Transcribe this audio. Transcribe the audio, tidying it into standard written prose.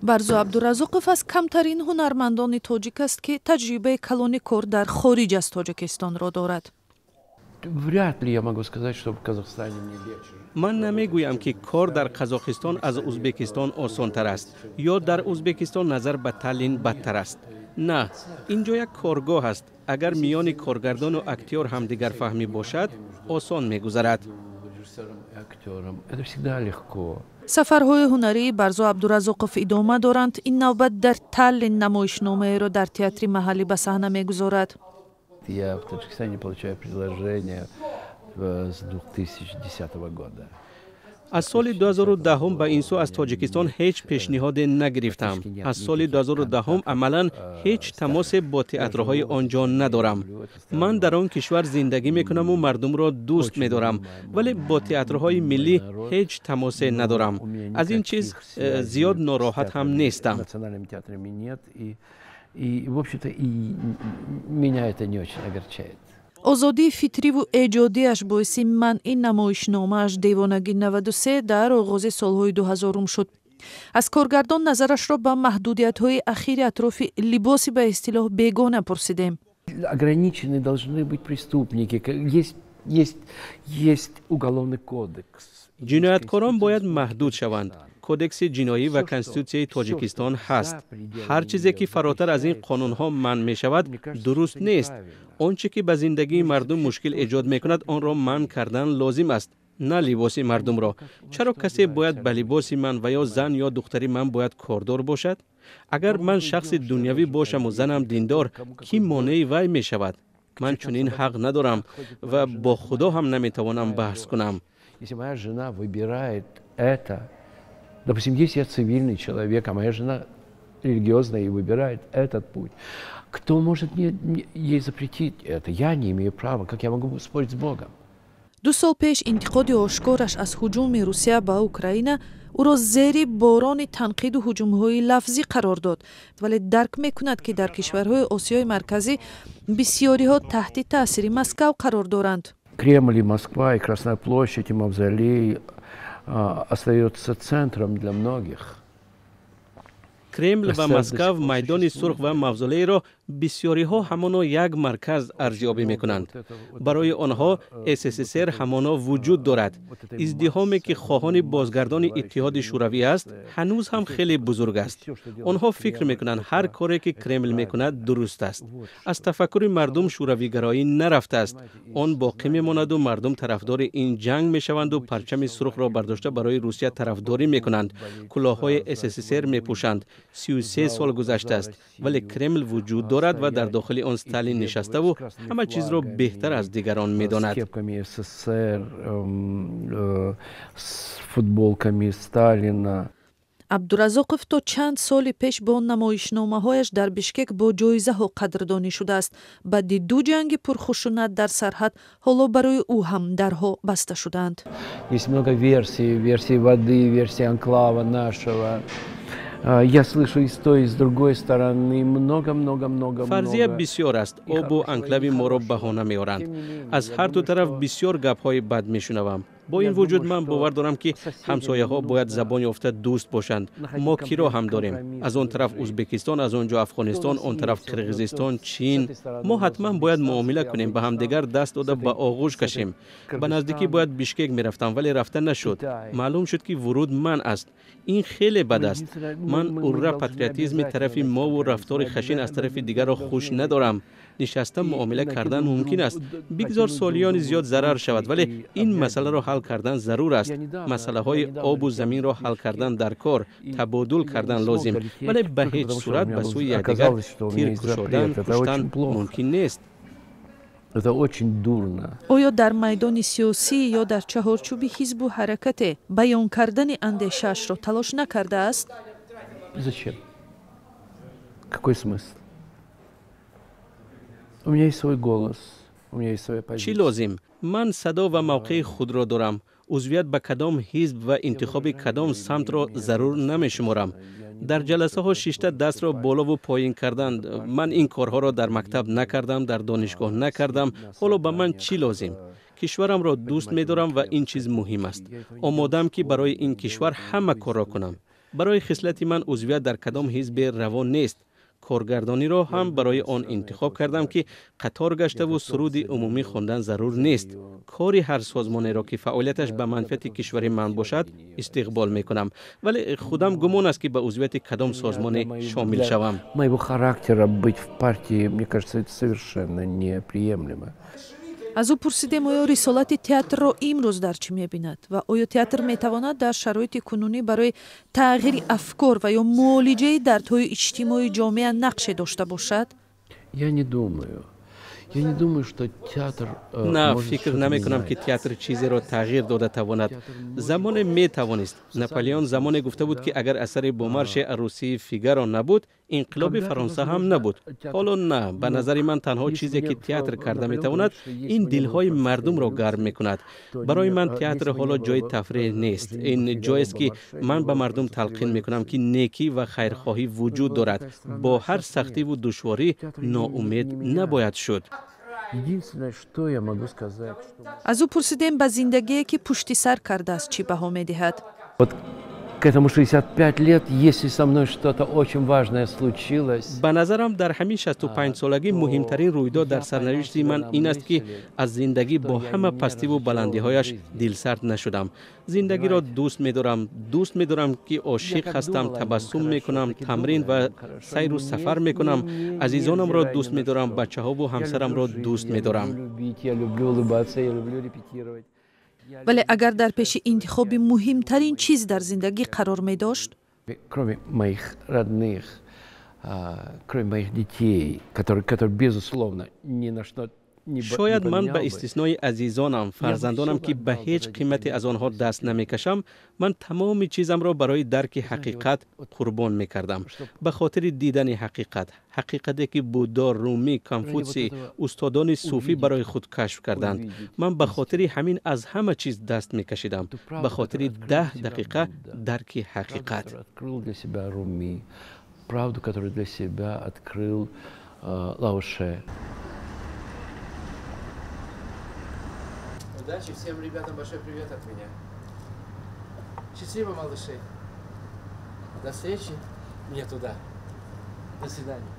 Барзу Абдураззоқов аз камтарин ҳунармандони тоҷик аст, ки таҷрибаи калони кор дар хориҷ аз Тоҷикистонро дорад. Вряд ли я могу сказать, что в Казахстане мне легче. Ман намегӯям, ки кор дар Қазоқистон аз Узбекистон осонтар аст ё дар Узбекистон назар ба Таллин бадтар аст. На, ин ҷо як коргоҳ аст. Агар миёни коргардону актёр ҳамдигарфаҳмӣ бошад, осон мегузарад. Режиссером и актером. Это всегда легко. Сафарҳои ҳунарии Барзу Абдураззоқов идома доранд. Ин навбат дар Таллин намоишномаеро дар театри маҳаллӣ ба саҳна мегузорад. Я в Таджикистане получаю предложение с 2010 года. Аз соли 2010 ба ин сӯ аз Тоҷикистон ҳеҷ пешниҳоде нагирифтам. Аз соли 2010 амалан ҳеҷ тамосе бо театрҳои он ҷо надорам. Ман дар он кишвар зиндагӣ мекунаму мардумро дӯст медорам, вале бо театрҳои миллӣ ҳеҷ тамосе надорам. Аз ин чиз зиёд нороҳат ҳам нестам. Национальными театрами нет, и, в общем-то, и меня это не очень огорчает. Озодии фикриву эҷодиаш боиси манъи намоишномааш «Девонагӣ 93» дар оғози солҳои 2000-ум шуд. Аз коргардон назарашро ба маҳдудиятҳои ахири атрофи либоси ба истилоҳ бегона пурсидем. Ограничены должны быть преступники. Есть уголовный кодекс. Ҷинояткорон бояд маҳдуд шаванд. Кодекси ҷиноӣ ва Конститутсияи Тоҷикистон ҳаст. Ҳар чизе, ки фаротар аз ин қонунҳо манъ мешавад, дуруст нест. Он чӣ ки ба зиндагии мардум мушкил эҷод мекунад, онро манъ кардан лозим аст, на либоси мардумро. Чаро касе бояд ба либоси ман ва ё зан ё духтари ман бояд кордор бошад? Агар ман шахси дунявӣ бошаму занам диндор, кӣ монеи вай мешавад? Ман чунин ҳақ надорам ва бо Худо ҳам наметавонам баҳс кунам. Если моя жена выбирает это, допустим, если я цивильный человек, а моя жена религиозная и выбирает этот путь, кто может мне, ей запретить это? Я не имею права, как я могу спорить с Богом? 2 сол пеш интиқоди ошкораш аз ҳуҷуми Русия ба Украина ӯро зери борони танқиду ҳуҷумҳои лафзӣ қарор дод, вале дарк мекунад, ки дар кишварҳои Осиёи Марказӣ бисёриҳо таҳти таъсири Москав қарор доранд. Кремль и Москва, и Красная площадь, и Мавзолей остается центром для многих. Кремл ва Москав, майдони Сурх ва мавзолейро бисёриҳо ҳамоно як марказ арзёбӣ мекунанд. Барои онҳо СССР ҳамоно вуҷуд дорад. Издиҳоме, ки хоҳони бозгардони Иттиҳоди Шӯравӣ аст, ҳанӯз ҳам хеле бузург аст. Онҳо фикр мекунанд, ҳар коре, ки Кремл мекунад, дуруст аст. Аз тафаккури мардум шӯравигароӣ нарафтааст, он боқӣ мемонаду мардум тарафдори ин ҷанг мешаванду парчами сурхро бардошта барои Русия тарафдорӣ мекунанд, кулоҳҳои СССР мепӯшанд. 33 сол гузаштааст, вале Кремл вуҷуд дорад ва дар дохили он Сталин нишаставу ҳама чизро беҳтар аз дигарон медонад. С кепками СССР, с футболками Сталина. Абдуразоқов то чанд соли пеш бо намоишномаҳояш дар Бишкек бо ҷоизаҳо қадрдонӣ шудааст. Баъди ду ҷанги пурхушунат дар сарҳад ҳоло барои ӯ ҳам дарҳо баста шудаанд. Есть много версий, версии воды, версии анклава нашего. Я слышу и с той, и с другой стороны много-много-много. Фарзия бисёр аст. Обу анклави моро баҳона меоранд. Аз ҳар ду тараф бисёр гапҳои бад мешунавам. Бо ин вуҷуд ман бовар дорам, ки ҳамсояҳо бояд забон ёфта дӯст бошанд. Мо киро ҳам дорем? Аз он тараф Узбекистон, аз он ҷо Афғонистон, он тараф Қирғизистон, Чин. Мо ҳатман бояд муомила кунем, ба ҳамдигар даст дода, ба оғӯш кашем. Ба наздикӣ бояд Бишкек мерафтам, вале рафта нашуд. Маълум шуд, ки вуруд манъ аст. Ин хеле бад аст. Ман урра патриотизми тарафи мову рафтори хашин аз тарафи дигарро хуш надорам. Нишаста муомила кардан мумкин аст. Бигзор солиёни зиёд зарар шавад, вале ин масъаларо ҳал кардан зарур аст. Масъалаҳои обу заминро ҳал кардан дар кор, табодул кардан лозим, вале ба ҳеҷ сурат ба сӯи якдигар тир кушодан, куштан мумкин нест. Это очень дурно. Оё дар майдони сиёсӣ ё дар чаҳорчӯби ҳизбу ҳаракате баён кардани андешаашро талош накардааст? Зачем? Какой смысл? У меня есть свой голос, у меня есть своя позиция. Чӣ лозим? Ман садо ва мавқеи худро дорам. Узвият ба кадом ҳизб ва интихоби кадом самтро зарур намешуморам. Дар ҷаласаҳо шишта дастро болову поин кардан, ман ин корҳоро дар мактаб накардам, дар донишгоҳ накардам. Ҳоло ба ман чӣ лозим? Кишварамро дӯст медорам ва ин чиз муҳим аст. Омодаам, ки барои ин кишвар ҳама корро кунам. Барои хислати ман узвият дар кадом ҳизбе раво нест. Коргардониро ҳам барои он интихоб кардам, ки қатор гаштаву суруди умумӣ хондан зарур нест. Кори ҳар созмонеро, ки фаъолияташ ба манфиати кишвари ман бошад, истиқбол мекунам, вале худам гумон аст, ки ба узвияти кадом созмоне шомил шавам. Моего характера быть в партии, мне кажется, это совершенно неприемлемо. Аз ӯ пурсидем, оё рисолати театрро имрӯз дар чӣ мебинад ва оё театр метавонад дар шароити кунунӣ барои тағйири афкор ва ё муолиҷаи дардҳои иҷтимоии ҷомеа нақше дошта бошад. Я не думаю. Я не думаю, что театр На, фикр намекунам, ки театр чизеро тағйир дода тавонад. Замоне метавонист. Наполеон замоне гуфта буд, ки агар асари Бомарше Арӯсии Фигаро набуд, инқилоби Фаронса ҳам набуд. Ҳоло на. Ба назари ман, танҳо чизе, ки театр карда метавонад, ин дилҳои мардумро гарм мекунад. Барои ман театр ҳоло ҷои тафреҳ нест. Ин ҷоест, ки ман ба мардум талқин мекунам, ки некӣ ва хайрхоҳӣ вуҷуд дорад. Бо ҳар сахтиву душворӣ ноумед набояд шуд. Единственное, что я могу сказать, что Аз ӯ пурсидем, ба зиндагие, ки пушти сар кардааст, чӣ баҳо медиҳад. Вот к этому 65 лет, если со мной что-то очень важное случилось, Ба назарам, дар ҳамин 65-солагӣ муҳимтарин рӯйдод дар сарнавишти ман ин аст, ки аз зиндагӣ бо ҳама пастиву баландиҳояш дилсард нашудам. Зиндагиро дӯст медорам, дӯст медорам, ки ошиқ ҳастам, табассум мекунам, тамрин ва сайру сафар мекунам, азизонамро дӯст медорам, бачаҳову ҳамсарамро дӯст медорам. Любить, я люблю улыбаться, я люблю репетировать. Вале агар дар пеши интихоби муҳимтарин чиз дар зиндагӣ қарор медошт? Кроме моих родных, кроме моих детей, которые, безусловно, ни на что не Шояд ман ба истиснои азизонам, фарзандонам, ки ба ҳеҷ қимате аз онҳо даст намекашам, ман тамоми чизамро барои дарки ҳақиқат қурбон мекардам, ба хотири дидани ҳақиқат, ҳақиқате, ки Буддо, Румӣ, Конфутсий, устодони суфӣ барои худ кашф карданд. Ман ба хотири ҳамин аз ҳама чиз даст мекашидам, ба хотири 10 дақиқа дарки ҳақиқат. Правду, которую для себя открыл Лао-Ше. Удачи всем ребятам, большой привет от меня. Счастливо, малыши. До встречи. Мне туда. До свидания.